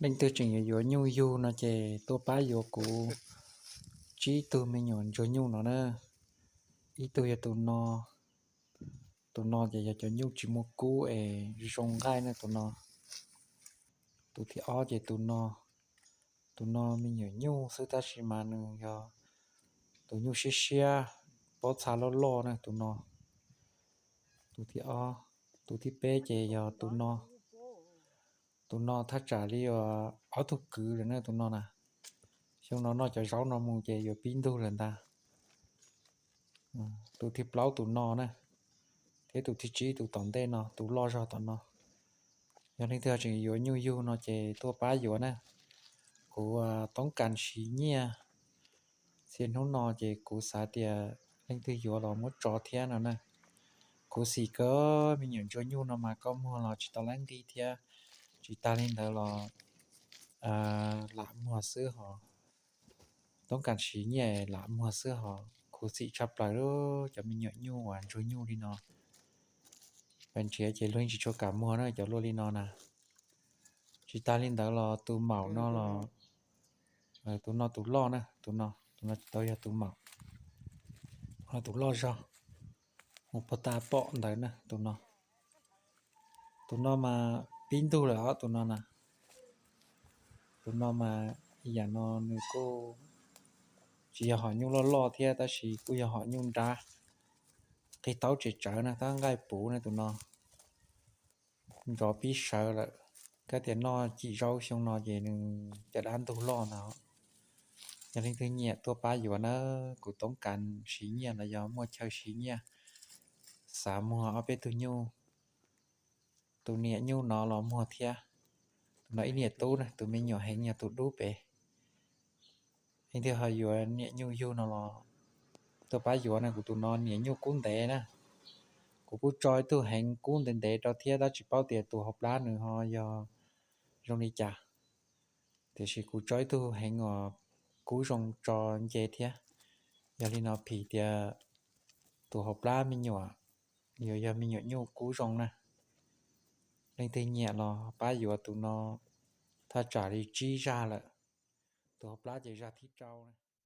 Leej twg tseem yuav yuav nyuj yug no ces tuaj pab yuav kuv tsib tug me nyuam ntsuag nyuj no na. Ib tug yog tus no, tus no ces yog cov nyuj tsis muaj kub es zoo nqaij na tus no. Tus thib ob ces tus no, tus no me nyuam nyuj xwb tab sis mas nws yog tus nyuj siab siab, pob txha loj loj na tus no. Tus thib ob, tus thib peb ces yog tus no. Tus no thaj tsam li ob tug kwv lawm na tus no na. Xyoo no noj cov zaub no mus ces yuav pib ntug lawm ntag. Tus thib plaub tus no na, thiab tus thib tsib tus tom ntej no, tus loj zog tom no. Yog leej twg tseem yuav nyuj yug no ces tuaj pab yuav na. Kuv toob kas siv nyiaj, txhia hnub no ces kuv xav tias leej twg yuav los muab tso thiab no na. Khuv xim kawg, me nyuam ntsuag nyuj no mas koj muag los tsis tau lab nqi thiab, tsis tas li ntawd los lam muag xwb hos. Toob kas siv nyiaj lam muag xwb hos khuv xim tshaj plaws li cov me nyuam nyuj uas ntsuag nyuj li no. Nrhiav ces luag yeej tsis tshua kam muag na cov luaj li no na. Tsis tas li ntawd los tus maum no los, tus no tus loj na, tus no, tus no tsis tau yog tus maum, tus loj zog, mus puag ta pom ntawd na tus no. Tus no mas pib ntug lawm os tus no na. Tus no mas yam no nws kuj tsis yog hom nyuj loj loj thiab tab sis kuj yog hom nyuj nrab, qig taub tsev tsawv na, tab nqaij puv na tus no. Nrov pib sawv lawm, kab tias noj cim zaub xyoo no ces nws caj dab ntug loj ntag. Yog leej twg nyiam tuaj pab yuav na, kuv toob kas siv nyiaj los yog muaj chaw siv nyiaj, xav muag ob peb tug nyuj. Tus niam nyuj no los muag thiab. Tus no ib niam tub na, tus me nyuam heev yog tus dub pem. Leej twg ho yuav niam nyuj yug no los tuaj pab yuav na, kuv tus no niam nyuj kub ntev na. Kuv kuj tso ib tug heev kub ntev ntev rau thiab tab tsis paub tias tus hauv plab nws ho yog zoo li cas. Tiam sis kuv tso ib tug heev uas kub zoo tso nce thiab. Yog li no phim tias tus hauv plab me nyuam yuav yog me nyuam nyuj kub zoo na. Leej twg nyiam los pab yuav tus no, thaj tsam li tsib zag lawm. Tus hauv plab ces zag thib rau na.